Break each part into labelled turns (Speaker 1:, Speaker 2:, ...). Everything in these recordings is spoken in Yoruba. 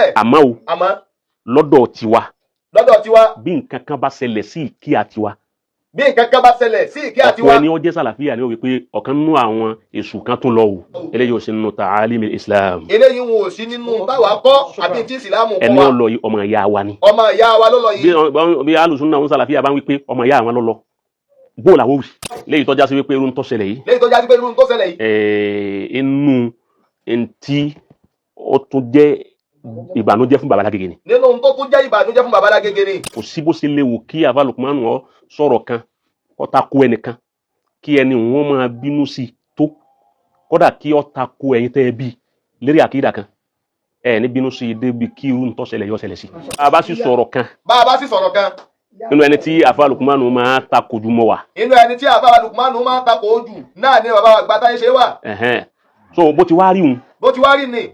Speaker 1: Bẹ́ẹ̀.
Speaker 2: Àmọ́ o,
Speaker 1: Àmọ́,
Speaker 2: lọ́dọ̀ tiwa,
Speaker 1: lọ́dọ̀ tiwa,
Speaker 2: bí nǹkan kan bá ṣẹlẹ̀ sí ìkíyà tiwa,
Speaker 1: bí nǹkan kan bá ṣẹlẹ̀ sí ìkíyà
Speaker 2: ọ̀pọ̀
Speaker 1: tiwa,
Speaker 2: ẹni ó jẹ́ sàlàfíà ni ó wí pé ọ̀kan nínú àwọn èṣù kan tún lọ wò. Eléyìí ò sí nínú ta'alimi Islam.
Speaker 1: Eléyìí wọn ò sí nínú táwa kọ́ àbí tí ìsìlámù kọ́
Speaker 2: Ẹni
Speaker 1: wa.
Speaker 2: ó lọ yìí, ọmọ ìyá wa ni.
Speaker 1: Ọmọ ìyá wa ló lọ
Speaker 2: Bí
Speaker 1: yìí.
Speaker 2: Bí alùsùn náà ń sàlàfíà bá ń wí pé ọmọ ìyá àwọn ló lọ, bó làwọn wì léyìí tọ́já sí wípé irú ń tó ṣẹlẹ̀ yìí,
Speaker 1: Léyìí tó já sí pé irú tó ṣẹlẹ̀ yìí,
Speaker 2: inú ntí ó tún jẹ́ ìbànújẹ́ fún baba Lágége ni.
Speaker 1: Nínú tó tún jẹ́ ìbànújẹ́ fún baba Lágége ni.
Speaker 2: Kò sí bó ṣe léwu kí àfa Lukmanu ọ sọ̀rọ̀ kan kó tako ẹnìkan, kí ẹni wọn máa bínú sí i tó, kódà kí ó tako ẹ̀yin tẹ́ ẹ bí lérí àkídà kan, ẹ ní bínú sí i débi kí irú ń tó ṣẹlẹ̀ yọ ṣẹlẹ̀ sí i. Bá a bá sì sọ̀rọ̀ kan,
Speaker 1: Bá a bá sì sọ̀rọ̀ kan,
Speaker 2: nínú ẹni tí àfa Lukmanu máa tako jù mọ́ wa.
Speaker 1: Inú ẹni tí àbá Lukmanu máa ń takò ojú náà ni bàbá wa Gbàtáyé ṣe wà.
Speaker 2: Ẹ̀hẹ́n. So bó ti wá rí òun,
Speaker 1: Bó ti wá rí ni,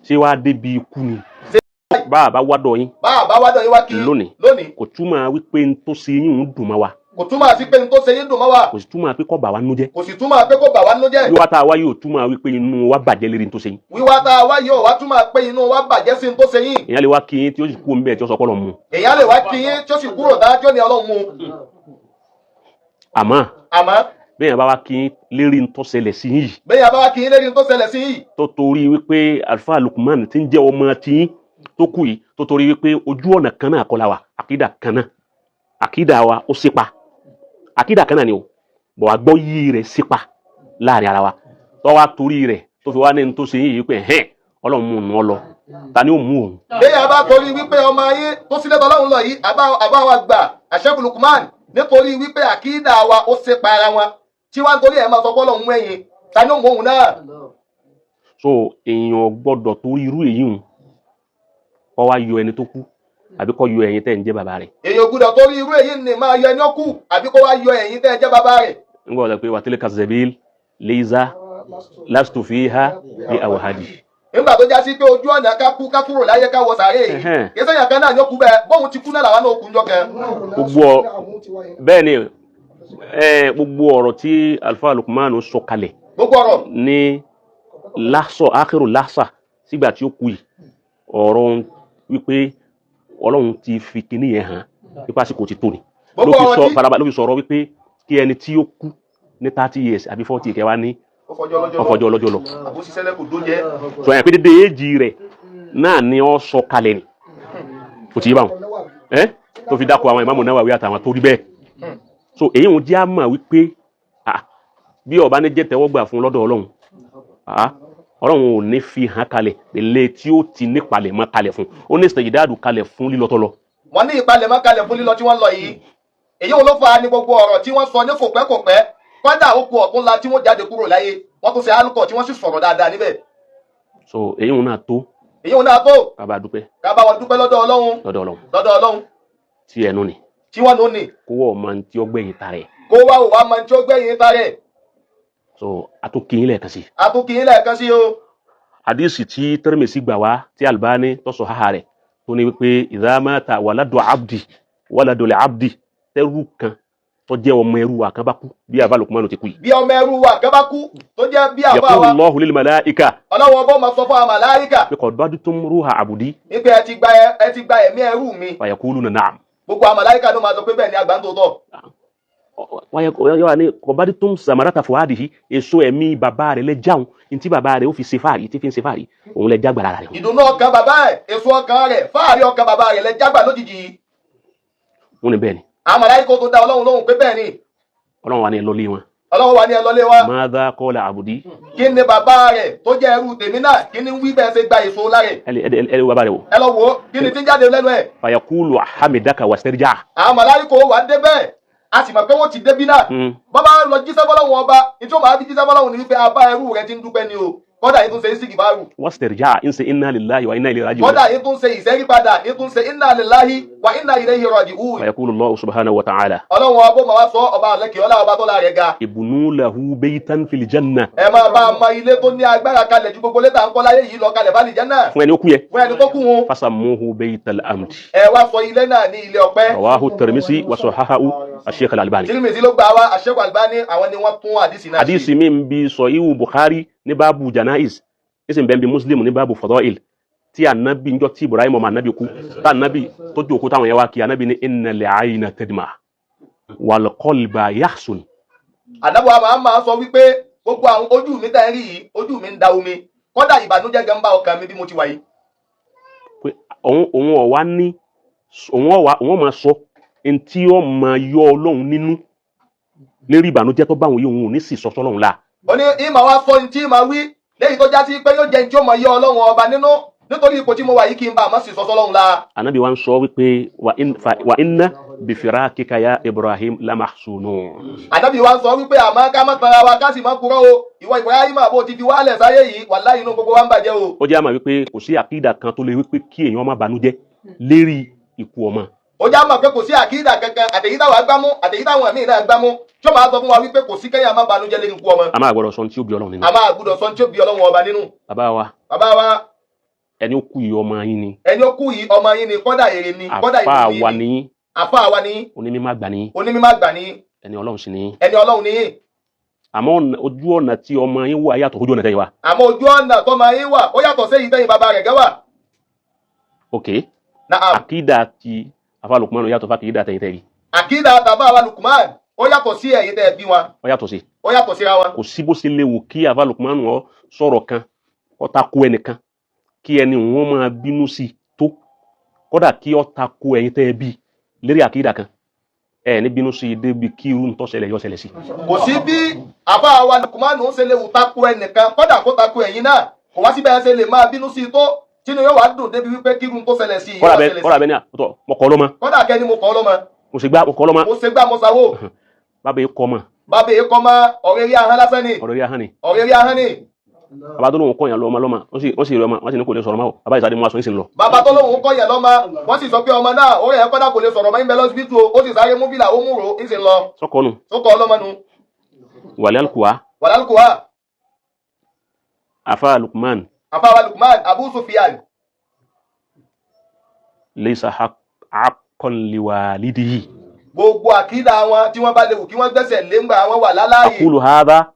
Speaker 2: ṣé wàá débi ikú ni bá a bá wá dọ̀ yín
Speaker 1: bá a bá wá dọ̀ yín wá kí
Speaker 2: lónìí,
Speaker 1: lónìí,
Speaker 2: kò túmọ̀ wípé n tó ṣe yín ń dùn mọ́ wa.
Speaker 1: Kò túmọ̀ sí pé n tó ṣe yín dùn mọ́ wa.
Speaker 2: Kò sì túmọ̀ pé kó bà wá nú jẹ́.
Speaker 1: Kò sì túmọ̀ pé kó bà wá nínú jẹ́.
Speaker 2: Wíwá tá a wá yóò túmọ̀ wípé inú wa bàjẹ́ lérí n tó ṣe yín.
Speaker 1: Wíwá tá a wá yóò wá túmọ̀ pé inú wa bàjẹ́ sí n tó ṣe yín.
Speaker 2: Èèyàn lè wá kí yín tí ó sì kú omi bẹ́ẹ̀ tí ó sọ pé Ọlọ́run mú.
Speaker 1: Èèyàn lè wá kí yín tí ó sì kúrò tá tí ó ní Ọlọ́run mú.
Speaker 2: Àmọ́,
Speaker 1: Àmọ́,
Speaker 2: bẹ́ẹ̀ yẹn bá wá kí yín lérí n tó ṣẹlẹ̀ sí yín yìí,
Speaker 1: bẹ́ẹ̀ bá wá kí yín lérí n tó ṣẹlẹ̀ sí yìí,
Speaker 2: tó torí wípé Alfa Lukman ti ń jẹ́ ọmọ tiyín tó kù yìí, tó torí wípé ojú ọ̀nà kan náà kọ́ la wà, àkídà kan náà, àkídà wa ó sépa, àkídà kan náà ni o bọ̀, àgbọ́ yìí rẹ̀ sépa láàrin ara wa, tó wá torí rẹ̀ tó fi wá ní n tó ṣe yín yìí pé ẹ̀hẹ́n, Ọlọ́run mú un ọ lọ, ta ni ó mú òun?
Speaker 1: Bẹ́ẹ̀ bá torí wípé ọmọ yín tó sílẹ̀ tọ́lọ́run lọ yìí, àbá wa gbà àṣẹ́kù Lukman, nítorí wípé àkídà wa ó ṣe pa ara wọn, tí wá ń torí ẹ̀ máa sọ pé Ọlọ́run mú ẹ̀yìn, ta ni ó mú òun náà?
Speaker 2: So èèyàn gbọ́dọ̀ torí irú èyí hùn kọ́ wá yọ ẹni tó kú àbí kọ́ yọ ẹ̀yin tẹ́ ń jẹ́ bàbá rẹ̀.
Speaker 1: Èèyàn gbọ́dọ̀ torí irú èyí ni máa yọ ẹni ó kú àbí kó wá yọ ẹ̀yin tẹ́ ẹ jẹ́ bàbá rẹ̀.
Speaker 2: Ń gbọ́dọ̀ pé وتلك السبيل ليس لست فيها بأوحد.
Speaker 1: Nígbà tó já sí pé ojú ọ̀nà ká kú, ká kúrò láyé, ká wọ sàárè yìí, kì í sẹ́yìn kan náà ní ó kú bẹ́ẹ̀. Bóun ti kú náà làwọn náà kú njọ́ kan.
Speaker 2: Gbogbo bẹ́ẹ̀ ni ẹ, gbogbo ọ̀rọ̀ tí Alfa Lukman sọ kalẹ̀,
Speaker 1: Gbogbo ọ̀rọ̀
Speaker 2: ní lásọ ákérò lásà sígbà tí ó kú yìí, ọ̀rọ̀ wípé Ọlọ́run ti fi kinní yẹn hàn wípé àsìkò ti tó ni ló
Speaker 1: Gbogbo
Speaker 2: fi
Speaker 1: ọ̀rọ̀
Speaker 2: sọ
Speaker 1: tí
Speaker 2: faraba ló fi sọ̀rọ̀ wípé kí ẹni tí ó kú ní 30 years àbí 40 kẹwàá ní
Speaker 1: ó fọjọ́ lọ́jọ́ lọ,
Speaker 2: ọfọjọ́ ọlọ́jọ́ lọ.
Speaker 1: Àbó ṣiṣẹ́ lẹ́kùn tó jẹ́.
Speaker 2: Sọ yẹn pé dédé éèjì rẹ̀ náà ni ó sọ kalẹ̀ ni kò tí ì báwọn ẹ tó fi dákọ̀ àwọn Ìmáàmù Nawawi àtàwọn tó rí bẹ́ẹ̀. So èyí ń jẹ́ àmà wípé ah, bí ọba ní jẹ́ tẹ́wọ́gbà fún lọ́dọ̀ Ọlọ́run, ah, Ọlọ́run ò ní fi hàn kalẹ̀ lè tí ó ti nípalẹ̀ mọ́ kalẹ̀ fún ó ní ìsèjìdáàdù kalẹ̀ fún lílọ́tọ́ lọ.
Speaker 1: Wọ́n ní ìpalẹ̀mọ́ kalẹ̀ fún lílọ tí wọ́n lọ yìí. Èyí wo ló fa ni gbogbo ọ̀rọ̀ tí wọ́n sọ ní kòpẹ́kòpẹ́, kọ́dà ó ku ọ̀túnla tí wọ́n jáde kúrò láyé, wọ́n tún ṣe alukọ̀ tí wọ́n sì sọ̀rọ̀ dáadáa níbẹ̀.
Speaker 2: So èyí ń náà tó.
Speaker 1: Èyí wọn náà tó.
Speaker 2: Ká bá dúpẹ́.
Speaker 1: Ká bá wọn dúpẹ́ lọ́dọ̀ Ọlọ́run.
Speaker 2: Lọ́dọ̀ Ọlọ́run.
Speaker 1: Lọ́dọ̀ Ọlọ́run.
Speaker 2: Tí ẹnu ni
Speaker 1: Tí wọ́n nù ní.
Speaker 2: Kó wọ́n máa ń tí ó gbẹ̀yìn ta rẹ̀.
Speaker 1: Kó wá ò wá máa ń tí ó gbẹ̀yìn ta rẹ̀.
Speaker 2: So àtúnkìyín lẹ́ẹ̀kan sí.
Speaker 1: Àtúnkìyín lẹ́ẹ̀kan sí o.
Speaker 2: Hadisi tí Tirmidhi gbà wá, tí Albani tó sọ haha rẹ̀, tó ní wípé إذا مات ولد العبد ولد العبد, tẹ́rù kan tó jẹ́ ọmọ ẹrú wa kan bá kú bí àbá Lukmanu ti kú yìí,
Speaker 1: Bí ọmọ ẹrú wa kan bá kú tó jẹ́ bí àbá
Speaker 2: يقول
Speaker 1: wa,
Speaker 2: الله للملائكة,
Speaker 1: Ọlọ́wọ́ ọbọ̀ máa sọ fún àwọn màláíkà
Speaker 2: pé قبضتم روح عبدي?
Speaker 1: Wípé ẹ ti gba ẹ̀mí ẹrú mi?
Speaker 2: فيقولون نعم.
Speaker 1: Gbogbo àwọn màláíkà ló máa sọ pé bẹ́ẹ̀ ni, àgbà ń tó tọ̀.
Speaker 2: Wáyé ní قبضتم ثمرة فؤاده? Èso ẹ̀mí bàbá rẹ̀ lẹ́jáun ntí bàbá rẹ̀ ó fi ṣe fáàrí, tí fi ń ṣe fáàrí, òun lẹ jágbára rẹ̀.
Speaker 1: Ìdùnnú ọkàn bàbá ẹ̀, èso ọkàn rẹ̀, fáàrí ọkàn bàbá rẹ̀ lẹ jágbà lójijì.
Speaker 2: Wọn ni bẹ́ẹ̀ ni.
Speaker 1: Àwọn màláíkà tó dá Ọlọ́run lóhùn pé bẹ́ẹ̀ ni.
Speaker 2: Ọlọ́run wa ni ẹ lọ lé wọn.
Speaker 1: Ọlọ́run wa ní ẹ lọlé wa.
Speaker 2: ماذا قال عبدي?
Speaker 1: Kí ni bàbá rẹ̀ tó jẹ́ ẹrú tèmi náà, kí ni wí bẹ́ẹ̀ ṣe gba èso lára ẹ̀?
Speaker 2: Ẹ lè wá bàbá rẹ̀ wò.
Speaker 1: Ẹ lọ wò ó, kí ni tí ń jáde lẹ́nu ẹ̀?
Speaker 2: فيقول حمدك واسترجع.
Speaker 1: Àwọn màláíkà wà débẹ̀, a sì mọ̀ pé wọ́n ti débí náà. Bàbá lọ jíṣẹ́ fọlọ́run ọba, ní tí ó máa fi jíṣẹ́ fọlọ́run ni wípé abá ẹrú rẹ ti ń dúpẹ́ ni o, kọ́dà yìí tún ṣe sígìbáàrù.
Speaker 2: واسترجع ń ṣe إنا لله وإنا إليه راجعون.
Speaker 1: Kọ́dà yìí tún ṣe ìsẹ́rípadà, yìí tún ṣe إنا لله وإنا إليه راجعون.
Speaker 2: فيقول الله سبحانه وتعالى,
Speaker 1: Ọlọ́run ọbọ̀ máa wá sọ, ọba àlẹ́kẹ̀ ọlá, ọba tó láàrẹ̀ ga,
Speaker 2: ابنوا له بيتا في الجنة.
Speaker 1: Ẹ máa bá a mọ ilé tó ní agbára kalẹ̀ ju gbogbo létà ń kọ́ láyé yìí lọ kalẹ̀ bá lìjẹ́ náà.
Speaker 2: Fún ẹni ó kú yẹ.
Speaker 1: Fún ẹni tó kú wọn.
Speaker 2: فسموه بيت الحمد.
Speaker 1: Ẹ wá sọ ilé náà ní ilé ọpẹ́.
Speaker 2: رواه الترمذي وصححه الشيخ الألباني.
Speaker 1: Tirmidhi ló gbà wá, Sheikh Albani àwọn ni wọ́n tún àdìsí náà ṣe.
Speaker 2: Hadisi mi ń bi Sọ̀híhù Bukhari ní báàbù janaiz, ìsìn bẹ́ẹ̀ bí Muslim ní báàbù fadail. Tí anabi njọ tí Ibrahim ọmọ anabi kú, tá anabi tó jókòó táwọn yẹn wá kí anabi ní innal ayna tadma wal qalba yahsun.
Speaker 1: Ànábì wa máa sọ wípé gbogbo àwọn ojú mi tá ẹ rí yìí, ojú mi ń da omi, kódà ìbànújẹ́ gan bá ọkàn mi bí mo ti wà yìí.
Speaker 2: Pé òun ọ̀wá ní òun ọ̀wá òun máa sọ ntí ó máa yọ Ọlọ́run nínú lérí ìbànújẹ́ tó báwọn yìí, òun ò ní sì sọ sọ́lọ́run la.
Speaker 1: Ó ní ìmọ̀ wa sọ ní tí ìmọ̀ wí lẹ́yìn tó já sí pé yóò jẹ́ ní tí ó mọ̀ yọ Ọlọ́run ọba nínú nítorí ipò tí mo wà yìí, kí n bá àmọ́ sì sọ sọ́lọ́run la.
Speaker 2: Anabi wa ń sọ wípé wa inna bifirakika ya Ibrahim lamahsunun.
Speaker 1: Ànábì wa sọ wípé àmọ́ ká má tanra wa, ká sì má purọ́ o, ìwọ Ibrahim, àbò ti fi wálẹ̀ sáyé yìí, wàláhì inú gbogbo wa ń bàjẹ́ o.
Speaker 2: Ó jẹ́ àmà wípé kò sí àkídà kan tó lè wípé kí èèyàn má banújẹ́ lérí ikú ọmọ.
Speaker 1: Ó já mọ̀ pé kò sí àkídà kankan, àtẹ̀yí táwa gbámú, àtẹ̀yí táwọn míì náà gbámú, tí ó máa sọ fún wa wípé kò sí kẹ́yìn má banújẹ́ lérí ikú ọmọ.
Speaker 2: A máa gbọ́dọ̀ sọ ní tí ó bí Ọlọ́run nínú.
Speaker 1: A máa gbọ́dọ̀ sọ ní tí ó bí Ọlọ́run ọba nínú.
Speaker 2: Bàbá wa,
Speaker 1: Bàbá wa,
Speaker 2: ẹni ó kú yìí, ọmọ yín ni.
Speaker 1: Ẹni ó kú yìí, ọmọ yín ni, kọ́dà èrè ni, kọ́dà
Speaker 2: Àfáà
Speaker 1: ìlú
Speaker 2: wa
Speaker 1: ni,
Speaker 2: ní
Speaker 1: àfáà wa ni,
Speaker 2: onímọ̀ àgbà ní,
Speaker 1: onímọ̀ àgbà ni,
Speaker 2: ẹni Ọlọ́run sì ní.
Speaker 1: Ẹni Ọlọ́run ni.
Speaker 2: Àmọ́ ojú ọ̀nà tí ọmọ yín wà yàtọ̀ ojú ọ̀nà tẹ́yìn wa.
Speaker 1: Àmọ́ ojú ọ̀nà tọ́mọ yín wà, ó yàtọ̀ sí èyí tẹ́yìn bàbá rẹ̀ gẹ́ wà.
Speaker 2: Ok.
Speaker 1: Naam.
Speaker 2: Àkídà ti àfáà Lukman yàtọ̀ fún àkídà tẹ̀yìn tẹ̀yìn.
Speaker 1: Àkídà bàbá wa Lukman, ó yàtọ̀ sí ẹ̀yin tẹ́ ẹ bí wọn.
Speaker 2: Ó yàtọ̀ sí.
Speaker 1: Ó yàtọ̀ síra wọn.
Speaker 2: Kò sí bó ṣe léwu kí àfáà Lukman ọ sọ̀rọ̀ kan ó tako ẹnìkan, kí ẹni wọn máa bínú sí i tó, kódà kí ó tako ẹ̀yin tẹ́ ẹ bí lérí àkídà kan, ẹ ní bínú sí i débi kí irú ń tó ṣẹlẹ̀ yọ ṣẹlẹ̀ sí.
Speaker 1: Kò sí bí àbá wa Lukman ń ṣe léwu tako ẹnìkan, kódà kó tako ẹ̀yin náà, kò wá síbẹ̀ ṣe lè máa bínú sí i tó tínú yóò wá dùn débi wípé kí irú ń tó ṣẹlẹ̀ sí i
Speaker 2: kódà
Speaker 1: yóò
Speaker 2: bẹ́ẹ̀
Speaker 1: ṣẹlẹ̀ sí
Speaker 2: kódà
Speaker 1: i.
Speaker 2: bẹ́ẹ̀ ní àtọ̀ mo kọ́ lọ́mọ.
Speaker 1: Kódà kẹ́ni mo kọ́ lọ́mọ.
Speaker 2: Mo sì gbá mo kọ́ lọ́mọ.
Speaker 1: Mo ṣe gbá mo sawó.
Speaker 2: Bàbá yìí kọ́ mọ́.
Speaker 1: Bàbá yìí kọ́ mọ́, ọ̀rẹ́ rí ahọ́n lásán ni.
Speaker 2: Ọ̀rọ̀ yìí hàn ni.
Speaker 1: Ọ̀rẹ́ rí ahọ́n ni.
Speaker 2: Bàbá tó lóun kọ́ yàn lọ́mọ lọ́mọ, wọ́n sì rí ọmọ, wọ́n sì ní kò lè sọ̀rọ̀ mọ́ o, bàbá ìsàdé mú aṣọ yìí sì ń lọ.
Speaker 1: Bàbá tó lóun kọ́ yẹn lọ́mọ, wọ́n sì sọ pé ọmọ náà ó rẹ̀, kọ́dà kò lè sọ̀rọ̀ mọ́, ń bẹ lọ́sibítù o, ó sì sáré mú fìlà, ó mú ro, ń sì lọ.
Speaker 2: Sọkọ nù.
Speaker 1: Tó kọ́ ọlọ́mọ nu.
Speaker 2: Wàlẹ́ alkuwa.
Speaker 1: Wàlálùkùwà.
Speaker 2: Afa Lukman.
Speaker 1: Àfáwà Lukman Abu Sufyan.
Speaker 2: Laysa haqqan liwalidihi.
Speaker 1: Gbogbo àkídà wọn tí wọ́n bá lè wù kí wọ́n gbẹ́sẹ̀ lé ńgbà wọn wà láláàyè.
Speaker 2: Aqulu hadha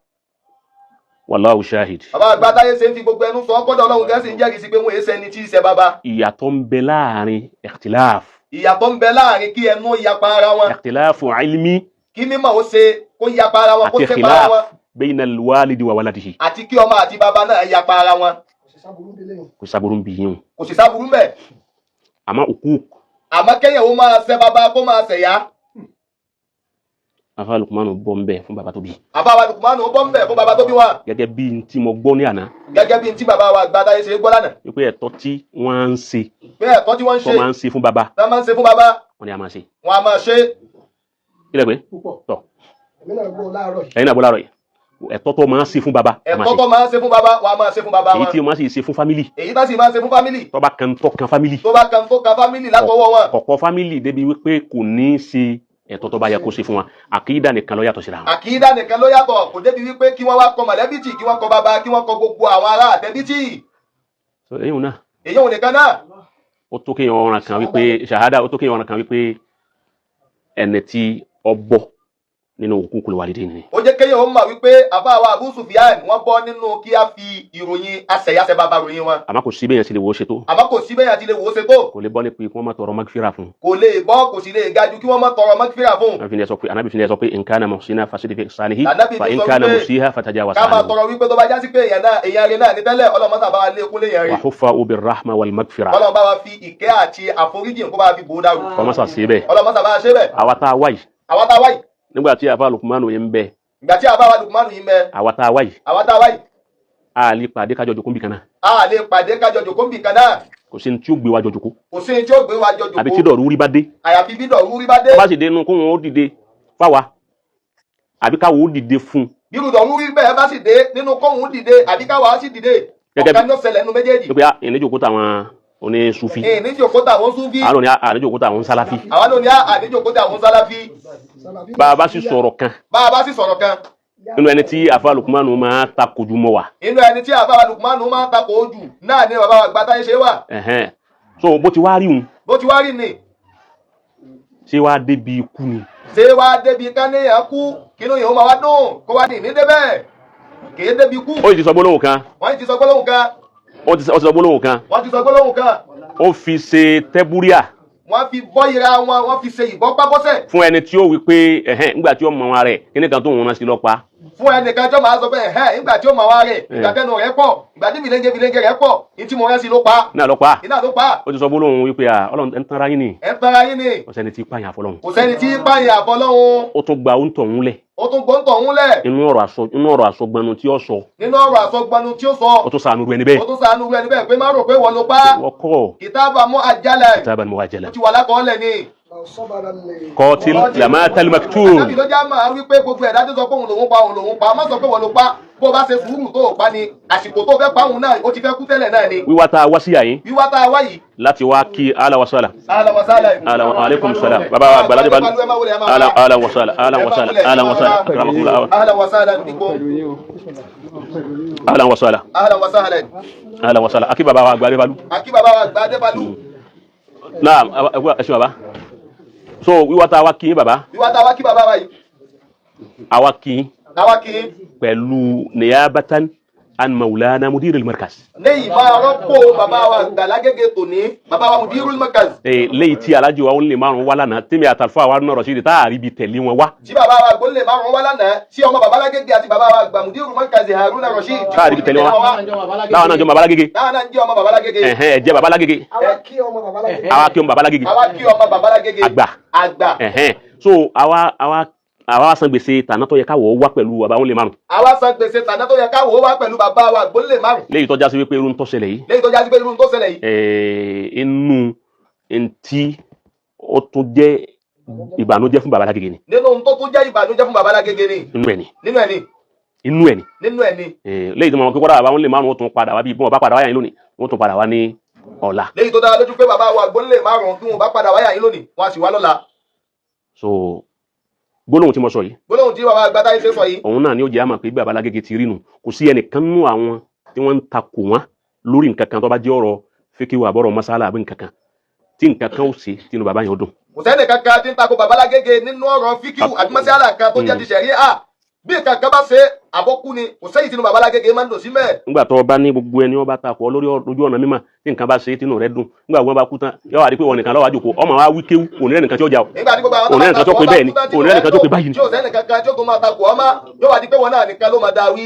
Speaker 2: wallahu shahid.
Speaker 1: Bàbá àgbátáyé ṣe ń fi gbogbo ẹnu sọ, kọ́dọ̀ Ọlọ́run gẹ́sì ń jẹ́rìí sí pé wọ́n èé ṣẹni tí í ṣe bàbá.
Speaker 2: Ìyàtọ̀ ń bẹ láàrin ikhtilaf.
Speaker 1: Ìyàtọ̀ ń bẹ láàrin kí ẹnu yapa ara wọn.
Speaker 2: Ikhtilafu ilmi.
Speaker 1: Kí mímọ̀ ó ṣe kó yapa ara wọn, kó
Speaker 2: àti
Speaker 1: ṣe para
Speaker 2: khilaf
Speaker 1: wọn.
Speaker 2: bayna alwalidi wa waladihi.
Speaker 1: Àti kí ọmọ àti bàbá náà yapa ara wọn.
Speaker 2: Kò sábúrú ń bì yín o.
Speaker 1: Kò sì sáburú mbẹ̀.
Speaker 2: Àmọ́ uquq.
Speaker 1: Àmọ́ kẹ́yìn ó máa ṣe bàbá, kó máa ṣẹ̀yá.
Speaker 2: Afa Lukman bọ́ ń bẹ fún bàbá tó bí.
Speaker 1: Àfáwà Lukman ó bọ́ ń bẹ̀ fún bàbá tó bí wọn.
Speaker 2: Gẹ́gẹ́ bí n tí mo gbọ́ ní àná.
Speaker 1: Gẹ́gẹ́ bí n tí bàbá wa àgbátáyé ṣe gbọ́ lánàá.
Speaker 2: Wípé ẹ̀tọ́ tí wọ́n ń ṣe.
Speaker 1: Pé ẹ̀tọ́ tí wọ́n ń
Speaker 2: tó
Speaker 1: ṣe.
Speaker 2: máa ń ṣe fún bàbá.
Speaker 1: Tó máa ń ṣe fún bàbá.
Speaker 2: Wọ́n ní a máa ṣe.
Speaker 1: Wọ́n a máa ṣe.
Speaker 2: Kílẹ̀ pé tọ́.
Speaker 3: Èmi náà gbọ́ láàárọ̀ yìí.
Speaker 2: Ẹ̀yin náà bọ́ láàárọ̀ yìí, ẹ̀tọ́ tó máa ń ṣe fún bàbá, a máa
Speaker 1: Ẹ̀tọ́
Speaker 2: ṣe.
Speaker 1: tó máa ń ṣe fún bàbá, wọ́n a máa ṣe fún bàbá
Speaker 2: Èyí
Speaker 1: wọn.
Speaker 2: tí wọ́n sì ṣe fún family.
Speaker 1: Èyí tá sì máa ń ṣe fún family.
Speaker 2: Tó bá kan tó kan family.
Speaker 1: Tó bá kan tó kan family látọwọ́ wọn.
Speaker 2: Kọ̀kọ́ family débi wípé kò ní í ṣe ẹ̀tọ́ tó bá yẹ kó ṣe fún wa. Àkídà nìkan ló yàtọ̀ síra wọn.
Speaker 1: Àkídà nìkan ló yàtọ̀, kò débi wípé kí wọ́n wá kọ mọ̀lẹ́bí tì, kí wọ́n kọ bàbá, kí wọ́n kọ gbogbo àwọn ará àtẹ́bí tì.
Speaker 2: So èyí wọn náà.
Speaker 1: Èyí òun nìkan náà.
Speaker 2: Ó tó kéèyàn ọ̀ràn kan wípé ṣàhádà, ó tó kéèyàn ọ̀ràn kan wípé ẹni tí ọ bọ́ nínú uququl walidayn ni.
Speaker 1: Ó jẹ́ kéèyàn ó mọ̀ wípé àbá wa Abu Sufyan, wọ́n bọ́ nínú kí á fi ìròyìn àṣẹyàṣẹ bàbá ròyìn wọn.
Speaker 2: Àmọ́ kò sí bẹ́ẹ̀ yẹn sì lè wo ṣe tó.
Speaker 1: Àmọ́ kò sí bẹ́ẹ̀ àti lè wò ó ṣe tó.
Speaker 2: Kò lè bọ́ ní pé kí wọ́n má tọrọ magfira fún un.
Speaker 1: Kò lè bọ́, kò sì lè ga ju kí wọ́n má tọrọ mọ́kífìrà fún un.
Speaker 2: Ànábì fi ní ẹ sọ pé, Ànábì fi ní ẹ sọ pé in kana muhsina fasid fi ihsanihi
Speaker 1: Ànábì
Speaker 2: fa
Speaker 1: fi
Speaker 2: in
Speaker 1: sọ
Speaker 2: kana
Speaker 1: wípé
Speaker 2: musiha fatajawaz
Speaker 1: ká máa
Speaker 2: anhu.
Speaker 1: tọrọ wípé tó bá já sí pé èèyàn náà, èèyàn rẹ̀ náà ní tẹ́lẹ̀, Ọlọ́mọ sábà wa lé kúnlé èèyàn
Speaker 2: wa
Speaker 1: rẹ̀.
Speaker 2: huffahu birrahma wal magfira.
Speaker 1: Ọlọ́run bá wa fi ìkẹ́ àti àforíjì kó bá wa fi bò ó dàrú.
Speaker 2: Kọ́mọ́ sà sí bẹ́ẹ̀.
Speaker 1: Ọlọ́mọ sábà ṣe bẹ́ẹ̀.
Speaker 2: Àwa tá a wá yìí.
Speaker 1: Àwa tá a wáyìí.
Speaker 2: Nígbà tí àfa Lukmanu yẹn ń bẹ.
Speaker 1: Ìgbà tí àbá wa Lukmanu yìí ń bẹ.
Speaker 2: Àwa tá a wá yìí.
Speaker 1: Àwa tá a wáyìí.
Speaker 2: A lè pàdé kájọ jòkó níbì kan náà.
Speaker 1: A lè pàdé kájọ jòkó níbì kan náà.
Speaker 2: Kò sí ní tí ó gbé wa jọ jòkó.
Speaker 1: Kò sí ní tí ó gbé wa jọ jòkó.
Speaker 2: Àbí tí dọ̀rú rí bá dé.
Speaker 1: Àyàfi bí dọ̀rú rí bá dé.
Speaker 2: Tó bá sì dé inú kó wọn ó dìde fáwa àbí káwọn ó dìde fún un.
Speaker 1: Bírú dọ̀rú rí bẹ́ẹ̀ bá sì dé, nínú kóhun dìde àbí káwa sì dìde.
Speaker 2: Gẹ́gẹ́
Speaker 1: Ọ̀kan ní ó ṣẹlẹ̀ nínú méjèèjì.
Speaker 2: Pé ìníjòkó táwọn onísufi.
Speaker 1: Ìníjòkó táwọn Súfí.
Speaker 2: Àwọn ní àníjòkó táwọn Sálàfí.
Speaker 1: Àwọn náà ní àníjòkó táwọn Sálàfí.
Speaker 2: Bá a bá sì sọ̀rọ̀ kan.
Speaker 1: Bá a bá sì sọ̀rọ̀ kan.
Speaker 2: Nínú ẹni tí àfa Lukmanu máa takò jù mọ́ wa.
Speaker 1: Inú ẹni tí àfa Lukmanu máa takò jù náà ni bàbá wa Gbátáyé ṣe wà.
Speaker 2: Ẹ̀hẹ́n. So bó ti wá rí òun.
Speaker 1: Bó ti wá rí ni.
Speaker 2: Ṣé wàá débi ikú ni?
Speaker 1: Ṣé wàá débi káníyàn kú kínú yìí ó máa wá dùn kó wá ní ìní débẹ̀? Kì í débi ikú.
Speaker 2: Ó sì ti sọ gbólóhùn kan.
Speaker 1: Wọ́n ti sọ gbólóhùn kan.
Speaker 2: Ó ti sọ gbólóhùn kan.
Speaker 1: Wọ́n ti sọ gbólóhùn kan.
Speaker 2: Ó fi ṣe tẹ́búríà.
Speaker 1: Wọ́n fi bọ́ ira wọn, wọ́n fi ṣe ìbọ́pábọ́sẹ̀.
Speaker 2: Fún ẹni tí ó wí pé ẹ̀hẹ́n, nígbà tí ó mọ ara rẹ̀, kíní kan tó ń rán sí lọ́pa.
Speaker 1: Fún ẹnìkan tó máa sọ pé ẹ̀hẹ́n, nígbà tí ó mọ ara rẹ̀, ìgbà tẹnu rẹ̀ pọ̀, ìgbà tí fìlẹ́ńgẹ fìlẹ́ńgẹ rẹ̀ pọ̀, ní tí mo rán sí ló pa.
Speaker 2: Náà lọ́pa.
Speaker 1: Iná ló pa.
Speaker 2: Ó ti sọ gbólóhùn wípé à, Ọlọ́run, ẹ̀ ń tanra yín ni.
Speaker 1: Ẹ̀ ń tanra yín ni.
Speaker 2: Kò sẹ́ni tí pààyàn àfọlọ́hun.
Speaker 1: Kò sẹ́ni tí pààyàn àfọlọ́hun.
Speaker 2: Ó tún gba oúntọ̀ ń lẹ̀.
Speaker 1: Ó tún gbóǹtọ̀ ń lẹ̀.
Speaker 2: Inú ọ̀rọ̀ àsọgbanu tí ó sọ.
Speaker 1: Nínú ọ̀rọ̀ àsọgbanu tí ó sọ.
Speaker 2: Ó tún sànú ru ẹni bẹ́ẹ̀.
Speaker 1: Ó tún sànú ru ẹni bẹ́ẹ̀ pé má rò pé wọ́n ló pa.
Speaker 2: Wọ́n kọ́.
Speaker 1: Kìtàbà mú àjálẹ̀.
Speaker 2: Kìtàbà mú àjálẹ̀.
Speaker 1: Ó ti wà lákọọ́lẹ̀ ni.
Speaker 2: Kọ́tìl làmátàlì maktub.
Speaker 1: Ànábì ló já máa wí pé gbogbo ẹ̀dá tó sọ pé òun lòun pa, òun lòun pa, má sọ pé wọ́n ló pa. Bó o bá ṣe sùúrù tó o pa ni, àsìkò tó fẹ́ pa òun náà, ó ti fẹ́ kú tẹ́lẹ̀ náà ni.
Speaker 2: Wíwá tá a wá sí àyín.
Speaker 1: Wíwá tá a wá yìí.
Speaker 2: Láti wá kí ala wa sala.
Speaker 1: Ala wa sala.
Speaker 2: Ala wa aleykum salam. Bàbá wa àgbàlagbà ala ala wa sala ala wa sala ala wa sala. Akramakumullah.
Speaker 1: Ala wa sala bikum.
Speaker 2: Ala wa sala.
Speaker 1: Ala wa sala.
Speaker 2: Ala wa sala. Akí bàbá wa àgbàlagbà.
Speaker 1: Akí bàbá wa àgbàlagbà.
Speaker 2: Naam, ẹ ṣé bàbá. So wíwá tá a wá kí bàbá.
Speaker 1: Wíwá tá a wá kí bàbá wa yìí.
Speaker 2: A wá kí.
Speaker 1: A wá kí.
Speaker 2: Pẹ̀lú niyabatan an maulana mudiril markaz.
Speaker 1: Ní ìbá rọ́pò bàbá wa Gbàlágége tòní, bàbá wa mudiril markaz.
Speaker 2: Ee, léyìí tí alájọ wa ó lè márùn wá lánàá, tèmi àtàlùfáà wa nọ̀rọ̀ sí i tá a rí bi tẹ̀lé wọn wá.
Speaker 1: Tí bàbá wa gbólé márùn wá lánàá, tí ọmọ bàbá Lágége àti bàbá wa gbà mudiril markaz Haruna Rasheed.
Speaker 2: Tá a rí bi tẹ̀lé wọn wá. Láwọn náà jọ bàbá Lágége.
Speaker 1: Láwọn náà ń jẹ́ ọmọ bàbá Lágége.
Speaker 2: Ẹ̀hẹ́n, ẹ jẹ́ bàbá Lágége.
Speaker 3: Àwa kí ọmọ bàbá Lágége.
Speaker 2: Àwa kí ọmọ bàbá Lágége.
Speaker 1: Àwa kí ọmọ bàbá Lágége.
Speaker 2: Àgbà.
Speaker 1: Àgbà.
Speaker 2: Ẹ̀hẹ́n, so àwa san gbèsè tàná tó yẹ káwọ̀ wá pẹ̀lú bàbá wọn lè márùn.
Speaker 1: Àwa san gbèsè tàná tó yẹ káwọ̀ wá pẹ̀lú bàbá wa gbólé márùn.
Speaker 2: Léyìí tó já sí wípé irú ń tó ṣẹlẹ̀ yìí.
Speaker 1: Léyìí tó já sí pé irú ń tó ṣẹlẹ̀ yìí.
Speaker 2: Inú ntí ó tún jẹ́ ìbànújẹ́ fún bàbá Lágége ni.
Speaker 1: Nínú tó tún jẹ́ ìbànújẹ́ fún bàbá Lágége ni.
Speaker 2: Nínú ẹ̀ ni.
Speaker 1: Nínú ẹ̀ ni.
Speaker 2: Inú ẹ̀ ni.
Speaker 1: Nínú ẹ̀ ni.
Speaker 2: Léyìí tó mọ̀ pé kọ́dà bàbá wọn lè márùn ó tún padà wá bí wọn bá padà wáyà yín lónìí, wọ́n tún padà wá ní ọ̀la.
Speaker 1: Léyìí tó dára lójú pé bàbá wa gbólé márùn bí wọn bá padà wáyà yín lónìí, wọn á sì wá lọ́la.
Speaker 2: So gbólóhùn tí mo sọ yìí.
Speaker 1: Gbólóhùn tí bàbá àgbàdá yìí ṣe sọ yìí.
Speaker 2: Òun náà ni ó jẹ́ àmọ̀ pé bàbá Lágége ti rí nu, kò sí ẹnìkan nú àwọn tí wọ́n ń takò wọ́n lórí nǹkan kan tó bá jẹ́ ọ̀rọ̀ fíkíwò àbọ̀rọ̀ masala àbí nǹkan kan tí nǹkan kan ó ṣe tínú bàbá yẹn ó dùn.
Speaker 1: Kò sẹ́ni kankan tí ń takò bàbá Lágége nínú ọ̀rọ̀ fíkíwò àbí masala kan tó jẹ́ ti ṣẹ̀ríà, bí nǹkan kan bá ṣe àbọ̀kú ni, kò sẹ́yìn tínú bàbá Lágége máa ń dùn sí mẹ́ẹ̀.
Speaker 2: Nígbà tó o bá ní gbogbo ẹni ọba takò ọ lórí ojú ọ̀nà mímọ́, tí nǹkan bá ṣe tínú rẹ dùn, nígbà wọn bá kú tán yóò wá di pé wọn nìkan lọ́wọ́ àjòkó ọmọ wa wí kéwú, òní rẹ nìkan tí ó jà o,
Speaker 1: Nígbà tí gbogbo àwọn
Speaker 2: òní rẹ nìkan tí ó pé bẹ́ẹ̀ ni, òní rẹ nìkan tí ó pé báyìí ni.
Speaker 1: Tí ò sẹ́ni kankan tí ó tún máa takò ọmọ, yóò wá di pé wọn náà nìkan ló máa dá wí.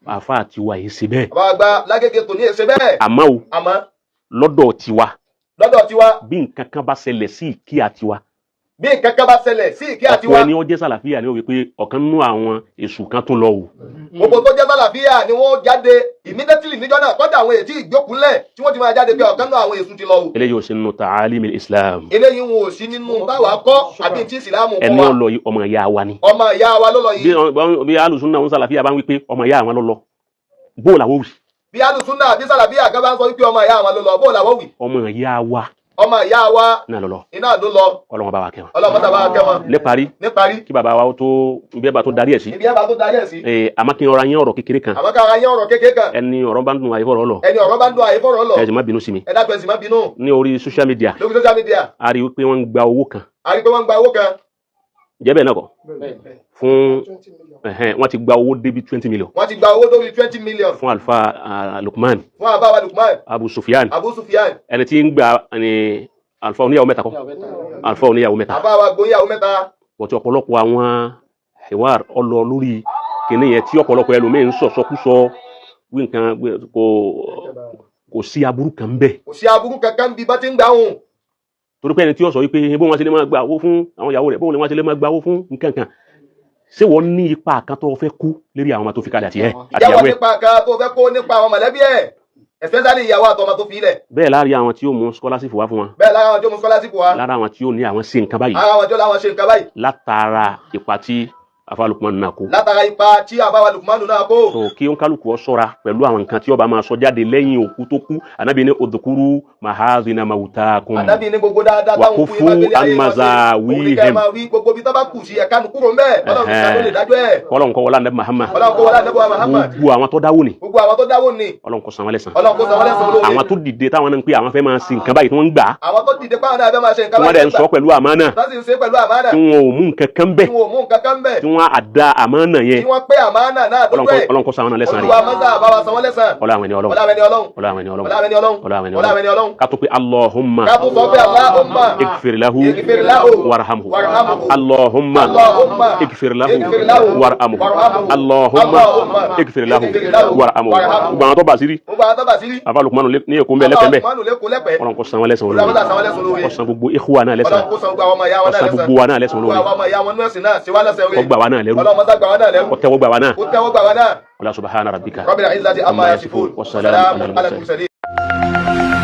Speaker 2: Àfa tiwa yìí ṣe bẹ́ẹ̀.
Speaker 1: Bàbá àgbà Lágége tòní ṣe bẹ́ẹ̀.
Speaker 2: Àmọ́ o,
Speaker 1: àmọ́
Speaker 2: lọ́dọ̀ tiwa,
Speaker 1: lọ́dọ̀ tiwa,
Speaker 2: bí nǹkan kan bá ṣẹlẹ̀ sí ìkíyà tiwa,
Speaker 1: bí nǹkan kan bá ṣẹlẹ̀ sí ìkíyà tiwa,
Speaker 2: ọ̀pọ̀ ẹni ó jẹ́ sàlàfíà ni ó wí pé ọ̀kan nínú àwọn èṣù kan tún lọ o.
Speaker 1: Gbogbo tó jẹ́ sàlàfíà ni wọ́n jáde immediately níjọ́ náà, kọ́dà àwọn èyí tí ìjókòólẹ̀ tí wọ́n ti máa jáde pé ọ̀kan nínú àwọn èṣù ti lọ o.
Speaker 2: Eléyìí ò sí nínú ta'alim islam.
Speaker 1: Eléyìí wọn ò sí nínú táwa kọ́ àbí tí ìsìlámù kọ́
Speaker 2: Ẹni
Speaker 1: wa.
Speaker 2: ó lọ yìí, ọmọ ìyá wa ni.
Speaker 1: Ọmọ ìyá wa ló lọ yìí.
Speaker 2: Bí alùsùn náà ń sàlàfíà bá ń wí pé ọmọ ìyá àwọn ló lọ, bó làwọ̀ wì.
Speaker 1: Bí alùsùn náà bí sàlàfíà kan bá ń sọ wípé ọmọ ìyá àwọn ló lọ, bó làwọ̀ wì.
Speaker 2: Ọmọ ìyá wa.
Speaker 1: Ọmọ ìyá wa
Speaker 2: náà lọ lọ.
Speaker 1: Iná ló lọ.
Speaker 2: Ọlọ́run bá wa kẹ́ wọn.
Speaker 1: Ọlọ́run bá wa kẹ́ wọn.
Speaker 2: Níparí.
Speaker 1: Níparí.
Speaker 2: Kí bàbá wa tó ibi ẹ bá tó darí ẹ̀ sí.
Speaker 1: Ibi ẹ bá tó darí ẹ̀ sí.
Speaker 2: Àmọ́ kí n ọ̀rọ̀ yẹn ọ̀rọ̀ kékeré kan.
Speaker 1: Àmọ́ ká ara yẹn ọ̀rọ̀ kékeré kan.
Speaker 2: Ẹni ọ̀rọ̀ bá ń dùn àyè fọ̀rọ̀ lọ.
Speaker 1: Ẹni ọ̀rọ̀ bá ń dùn àyè fọ̀rọ̀ lọ.
Speaker 2: Ẹ sì má bínú sí mi.
Speaker 1: Ẹ dákun, ẹ sì má bínú.
Speaker 2: Ní orí social media.
Speaker 1: Lórí social media.
Speaker 2: A rí i pé wọ́n ń gba owó kan.
Speaker 1: A rí i pé wọ́n ń gba owó kan.
Speaker 2: Jẹ́ bẹ́ẹ̀ náà kọ́. Fún wọ́n ti gba owó débi 20 million.
Speaker 1: Wọ́n ti gba owó dórí 20 million.
Speaker 2: Fún Alfa Lukman.
Speaker 1: Fún àbá wa Lukman.
Speaker 2: Abu Sufyan.
Speaker 1: Abu Sufyan.
Speaker 2: Ẹni tí ń gba ni Alfa oníyàwó mẹ́ta kọ́. Alfa oníyàwó mẹ́ta.
Speaker 1: Àbá wa gbóyàwó mẹ́ta.
Speaker 2: Bọ̀tí ọ̀pọ̀lọpọ̀ àwọn ìwà ọlọ lórí kìnìún yẹn tí ọ̀pọ̀lọpọ̀ ẹlòmíín ń sọ̀sọ́kúsọ wí nǹkan, kò sí aburú kan bẹ́ẹ̀.
Speaker 1: Kò sí aburú kankan bí bá ti ń gbà hùn.
Speaker 2: Torí pé ẹni tí ó sọ wípé bóun wọn ṣe lè máa gba owó fún àwọn ìyàwó rẹ̀, bóun wọn ṣe lè máa gba owó fún nǹkan kan, ṣé wọ́n ní ipa kan tó fẹ́ kú lérí àwọn ọmọ tó fi kalẹ̀ àti ẹ̀ àti
Speaker 1: Ìyàwó
Speaker 2: ìyàwó ẹ̀.
Speaker 1: nípa kan tó fẹ́ kó nípa àwọn mọ̀lẹ́bí ẹ̀, especially ìyàwó àtọmọ tó fi ilẹ̀.
Speaker 2: Bẹ́ẹ̀ láàrin àwọn tí ó mú scholarship wá fún wọn.
Speaker 1: Bẹ́ẹ̀ lára àwọn tí ó mú scholarship wá.
Speaker 2: Lára àwọn tí ó ní àwọn ṣe nǹkan báyìí.
Speaker 1: Lára àwọn tí ó láwọn ṣe nǹkan báyìí.
Speaker 2: Látara ipa tí Àfáà Lukman náà kó.
Speaker 1: Látara ipa tí àbáwá Lukman náà kó.
Speaker 2: So kí ó ń kálukú ọ ṣọ́ra pẹ̀lú àwọn nǹkan tí ó bá máa sọ jáde lẹ́yìn òkú tó kú. Ànábì ní odùkúrú mahazina mawutakum.
Speaker 1: Ànábì ní gbogbo dáadáa táwọn kú
Speaker 2: Wàkúfú anmaza wíhìm.
Speaker 1: Máa wí gbogbo ibi tó bá kù sí ẹ̀ka nù kúrò ńbẹ̀. Ọlọ́run nìkan ló lè dájọ́ ẹ̀.
Speaker 2: Kọ́lọ́n kọ́ wọlé Ànábì Muhammad.
Speaker 1: Ọlọ́run kó wọlé Ànábì Muhammad.
Speaker 2: Gbogbo àwọn tó dáwó ni.
Speaker 1: Gbogbo àwọn tó dáwó ni.
Speaker 2: Ọlọ́run kó san wọ́n lẹ́san.
Speaker 1: Ọlọ́run kó san wọ́n lẹ́san olóore.
Speaker 2: Àwọn tó dìde táwọn náà ń pè àwọn fẹ́ máa ṣe nǹkan báyìí tí wọ́n ń gbà.
Speaker 1: Àwọn tó dìde páwọn náà fẹ́ máa ṣe nǹkan
Speaker 2: Tí wọ́n dẹ̀ ń sọ pẹ̀lú àmánà.
Speaker 1: Tó sì ń ṣe pẹ̀lú àmánà.
Speaker 2: Tí wọn ò mú nǹkan kan bẹ́ẹ̀.
Speaker 1: Tí wọn ò mú nǹkan kan bẹ́ẹ̀.
Speaker 2: Tí wọ́n wọ́n àdá àmánà yẹn,
Speaker 1: Tí wọ́n pé àmánà náà
Speaker 2: Ọlọ́run
Speaker 1: dójú ẹ̀.
Speaker 2: Ọlọ́run kó san àwọn náà lẹ́san
Speaker 1: Olúwa
Speaker 2: rẹ̀.
Speaker 1: mọ́sá bá wa san wọ́n lẹ́san.
Speaker 2: Ọlá àwọn ẹni Ọlọ́run.
Speaker 1: Ọlá àwọn ẹni Ọlọ́run.
Speaker 2: Ọlá àwọn ẹni Ọlọ́run.
Speaker 1: Ọlá àwọn ẹni Ọlọ́run.
Speaker 2: Ọlá àwọn ẹni
Speaker 1: Ọlá àwọn ẹni
Speaker 2: Ọlọ́run.
Speaker 1: Ọlọ́run.
Speaker 2: Ká tó pé Allahumma
Speaker 1: Ká tó sọ pé Allahumma
Speaker 2: اغفر له
Speaker 1: اغفر له
Speaker 2: وارحمه.
Speaker 1: وارحمه.
Speaker 2: اللهم
Speaker 1: اللهم
Speaker 2: اغفر له
Speaker 1: اغفر له
Speaker 2: وارحمه.
Speaker 1: وارحمه.
Speaker 2: اللهم
Speaker 1: اللهم
Speaker 2: اغفر له
Speaker 1: اغفر له
Speaker 2: وارحمه.
Speaker 1: وارحمه.
Speaker 2: Gbogbo àwọn tó bá sí rí,
Speaker 1: Gbogbo àwọn tó bá sí rí.
Speaker 2: Àfa Lukmanu ní Èkó ń bẹ lẹ́pẹ́ ń bẹ.
Speaker 1: Lukmanu lẹ́kọ̀ọ́ lẹ́pẹ́.
Speaker 2: Ọlọ́run kó san wọn lẹ́san
Speaker 1: Olúwa
Speaker 2: olóore.
Speaker 1: mọ́sá san wọ́n lẹ́san olóore.
Speaker 2: Kó san gbogbo ikhwa náà lẹ́san.
Speaker 1: Ọlọ́run kó san gbogbo àwọn ọmọ ìyá
Speaker 2: Kó
Speaker 1: wọn náà
Speaker 2: san
Speaker 1: lẹ́san.
Speaker 2: gbogbo wa náà lẹ́san
Speaker 1: Gbogbo
Speaker 2: olóore.
Speaker 1: àwọn ọmọ ìyá wọn nú ẹ̀sìn náà ṣe wá lẹ́san
Speaker 2: Kó gbà wá náà lẹ́rú.
Speaker 1: Ọlọ́run mọ́sá gbà wá náà lẹ́rú.
Speaker 2: Kó tẹ́wọ́ gbà wá náà.
Speaker 1: Kó tẹ́wọ́ gbà wá náà.
Speaker 2: Wala subhana rabbika
Speaker 1: Rabbil izzati amma yasifun.
Speaker 2: Wassalamu ala
Speaker 1: Wassalamu ala
Speaker 2: al-mursalin.
Speaker 1: al-mursalin.